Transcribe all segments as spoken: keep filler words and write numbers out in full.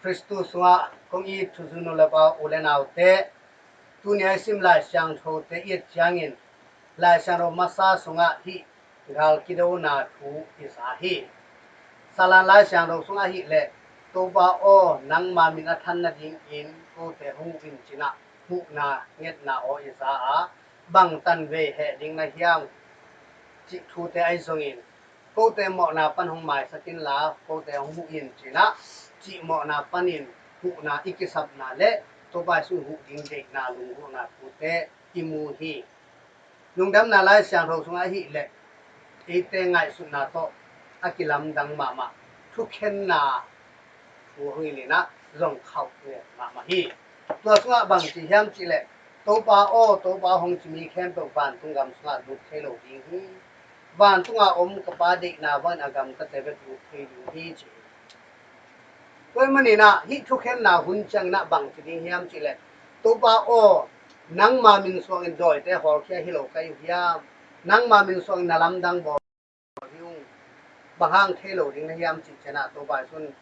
Khristu sungah kong it thuzui nu le pa u le naute, tuni a i sim Lai Siangthote i et ciangin Lai Siangtho masa sungah hih gal kidona thu i za hi. Salan Lai Siangtho sungah hih leh, Topa aw, nangma min a than nadingin kote hong huh in, ci-in ah huhna ngetna aw i za a, bangtan vei heh ding na hiam cih thute ahi zongin, kote mawhna pan hong maisak inla kote hong huh in, ci-in ah cih mawhna panin huhna i kisapna le Topa Jesuh huh ding deihna lunggulhna thute i mu hi. Lungdamna Lai Siangtho sungah ahih leh eite ngaihsutna tawh a kilamdang mahmah thukhenna thu hong hilh in ah zong khauh ngen mahmah hi. Tua sungah bang ci hiam cih leh, Topa aw, Topa aw, hong ci mi khempeuh vantung gam sungah lut thei lo ding hi. Vantunga om ka Pa deihna bangin a gamtate bek lut thei ding hi, ci hi. Tua ahih manin ah hih thukhenna hun ciangin ah bang ci ding hiam cih leh, Topa aw, nangma min suangin dawite hawlkhia hi lo ka hi uh hiam? Nangma min suangin na lamdang bawl hi ung, bang hang thei lo ding na hiam, cih ciangin ah Topa Jesuh in,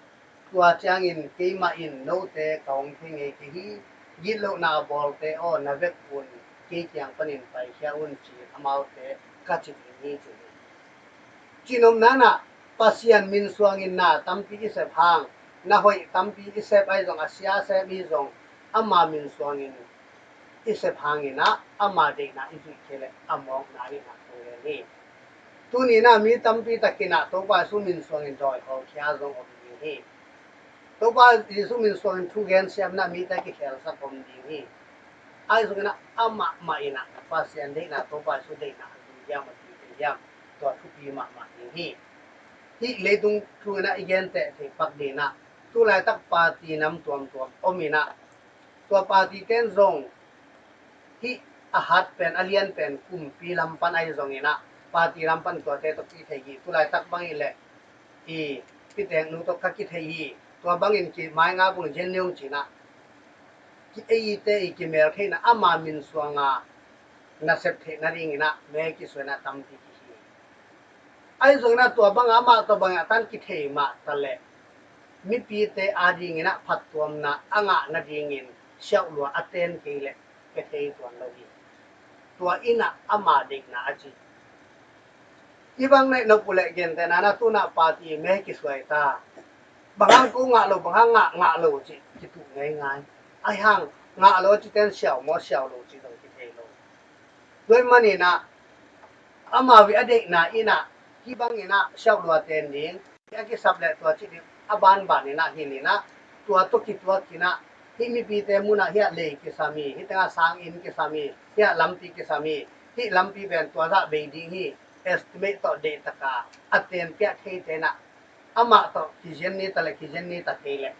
tua ciangin keimah in note ka hong thei ngei kei hi. Gitlohna a bawlte aw, na vek un, kei kiang panin paikhia un, ci-in amaute ka ci ding hi, ci hi. Cihnopna in ah Pasian min suangin na tampi i sep hang, na hoih tampi i sep ahi zong, a sia a sem i zong, ama min suangin i sep hangin ah ama deihna i zuih kei leh a mawkna ahihna thu gen hi. Tuni in ah mi tampi takin ah Topa Jesuh min suangin dawi hawlkhia zong om ding hi. Topa Jesuh min suangin thugen siamna mite kikhelsak om ding hi. Ahi zongin ah amah mah in ah Pasian deihna, Topa Jesuh deihna a zui hiam, a zui kei hiam, tua thupi mahmah ding hi. Hih leitung thu in ah i genteh thei pak ding in ah, tulaitak party nam tuamtuam om in ah, tua party ten zong hih a hat pen, a lian pen kumpi lam pan ahi zongin ah, party lam pan tuate tawh kithei hi. Tulaitak bang hi leh i piteknu tawh ka kithei hi. Tua bangin ki mai nga bung zen ni ung, ci-in ah ki eite i kimel theihna ama min suanga nasep theih nadingin ah mei kisuai in ah tampi kihi. Ahi zongin ah tua bangah amah tawh bangah tan kithei mah ta leh mipite adingin ah phattuamna a ngah nadingin siauhlua a ten kei leh pia thei tuan lo hi. Tua in ah ama deihna a ci. Hih bang neih nop uh leh gentehna in ah tu-in ah party mei kisuai ta. Bang hang ko ngah lo, bang hang ngah, ngah lo cih kituh ngeingai. Ahi hang ngah lo a cih ten siau maw, siau lo cih zong kithei lo. Tua ahih manin ah amau ii a deihna in ah hih bangin ah siauhlua ten ding, a kisap leh tua cih ding a banban in ah hilh in ah, tua tawh kituak in ah hih mipite mun ah hiah lei kisam hi, hih tengah sanginn kisam hi, hiah lampi kisam hi, hih lampi pen tua zah bei ding hi, estimate tawh deihtak a a tenpiak theite in ah amah tawh kizen ni ta leh, kizen ni ta kei leh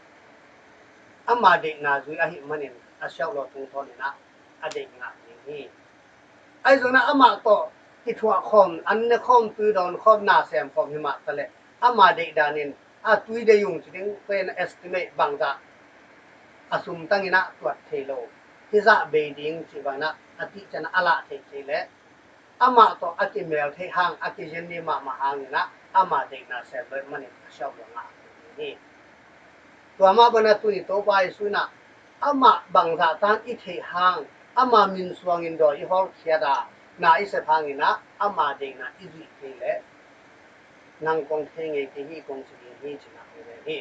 ama deihna zui ahih manin a siauhlua tungtawn in ah a deih ngah ding hi. Ahi zongin ah amah tawh kithuah khawm, an ne khawm, tui dawn khawm, na sem khawm hi mah ta leh ama deih danin a tui deih ung ci ding, tua in ah estimate bangzah a sumtang in ah tuat thei lo, hizah bei ding cih bangin ah a tih ciangin ah a lah theih kei leh amah tawh a kimel theih hang, a kizen ni mahmah hangin ah ama deihna sem lo ahih manin a siauhlua ngah ding hi. Tua mah bangin ah tuni Topa Jesuh in ah amah bangzah tan i theih hang, ama min suangin dawi i hawlkhiat a, na i sep hangin ah ama deihna i zuih kei leh nang kong thei ngei kei hi, kong ci ding hi, ci-in ah hong gen hi.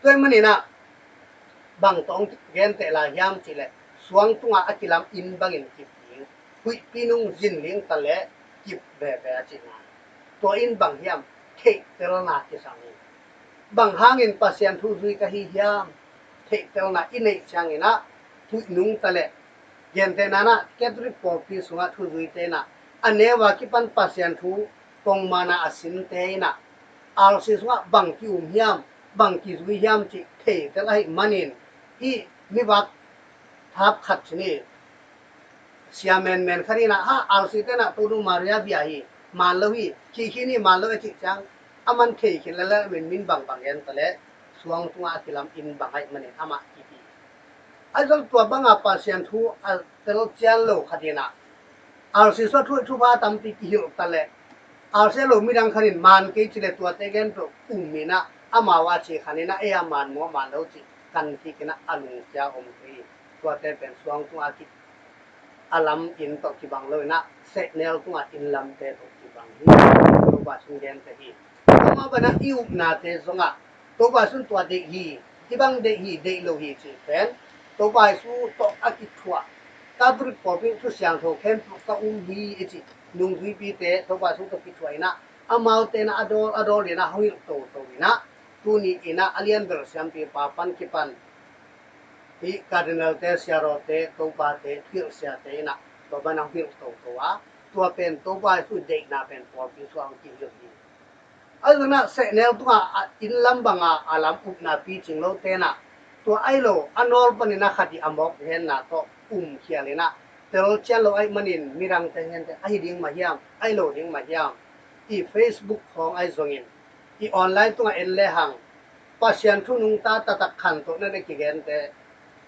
Tua ahih manin ah bang tawh hong genteh lai hiam cih leh, suang tungah a kilam inn bangin kip ding, huihpi nung zin ling ta leh kip veve a cihna. Tua in bang hiam? Theihtelna kisam hi. Bang hangin Pasian thu zui ka hi hiam? Theihtelna i neih ciangin ah huih nung ta leh, gentehna in ah Catholic pawlpi sungah thuzuite in ah a neu a kipan Pasian thu pongman a a sinte in ah R C sungah bang ki-um hiam, bang kizui hiam cih theitel ahih manin, hih mivak thap khat ci ni, sia menmen khat in ah, ha, R C te in ah Tonu Maria bia hi, man lo hi, khikhi ni, man lo a cih ciang, a man thei khin lel a, min, min bangbang gen ta leh suang tungah a kilam inn bang ahih manin amah kipi. Ahi zong tua banga Pasian thu a tel cian lo khat in ah, R C sungah thu, thupha tampi kihilh ta leh, R C a lo midang khat in man kei ci leh tuate gen peuh um in ah, amau a ci khat in ah, ei a man maw, man lo cih kan kik in ah a lungkia om hi. Tuate pen suang tungah a lam inn tawh kibang lo in ah sehnel tungah inn lamte tawh kibang hi. Topa Jesu in gente hi. Amah banah i upnate zongah Topa Jesu in tua deih hi, hih bang deih hi, deih lo hi cih pen Topa Jesu tawh a kithuah, Catholic pawlpi thu siangtho khempeuh ka um hi i cih nungzuipite Topa Jesu tawh kithuah in ah amaute in ah a dawl a dawl in ah hong hilh toto in ah tuni in ah a lianbel siampipa pan kipan hih Cardinal-te, siarawte, Topate, thuhilh siate in ah tua banah hong hilh toto a, tua pen Topa Jesu deihna pen pawlpi sungah hong kihilh hi. Ahi zongin ah sehnel tungah a inn lam banga a lam upna picing lote in ah tua ahi lo a nawl panin ah khat i a mawk henna tawh umkhial in ah telcian lo ahih manin midangte gente ahi ding mah hiam, ahi lo ding mah hiam, i Facebook khawng ahi zongin i online tungah en lehang Pasian thu nungta taktak khantohna na kigente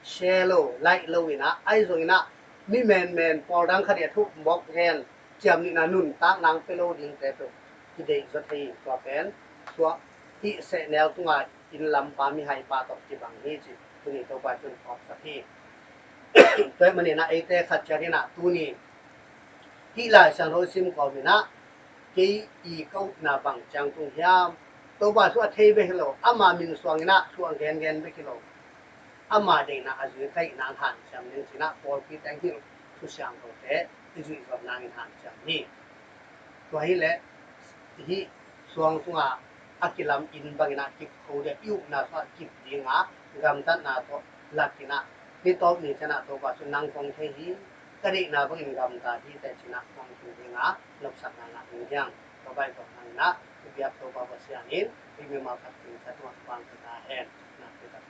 share lo, like lo in ah, ahi zongin ah mi menmen pawl dang khat i a thu mawk hen ciamnuihna nuntakna hong pia lo dingte pen kideih zaw thei hi. Tua pen tua hih sehnel tungah inn lampa mihaipa tawh kibang hi cih tuni Topa Jesu in phawksak hi. Tua ahih manin ah eite khat ciat in ah tuni hih Lai Siangtho sim kawm in ah kei i ka upna bang ciang tung hiam? Topa Jesu a thei bek hi lo, ama min suang in ah thu a gengen bek hi lo, ama deihna a zui ka hih nang hanciam ning ci in ah pawlpi teng hilh thu siangthote i zuih zawh nangin hanciam hi. Tua hileh hih suang sungah a kilam inn bangin ah kip kho ding, i upna sungah kip ding a gamtatna tawh lak in ah ni tawp ni ciang ah Topa Jesu in nang kong thei hi, ka deihna bangin gamta hi teh ci in ah kong thei ding a nopsakna ngah ding hi hang. Ka baih kawm nang in ah i biak Topa Pasian in i mimal khat ding ka tuak bang ka ta hen. Na pi tak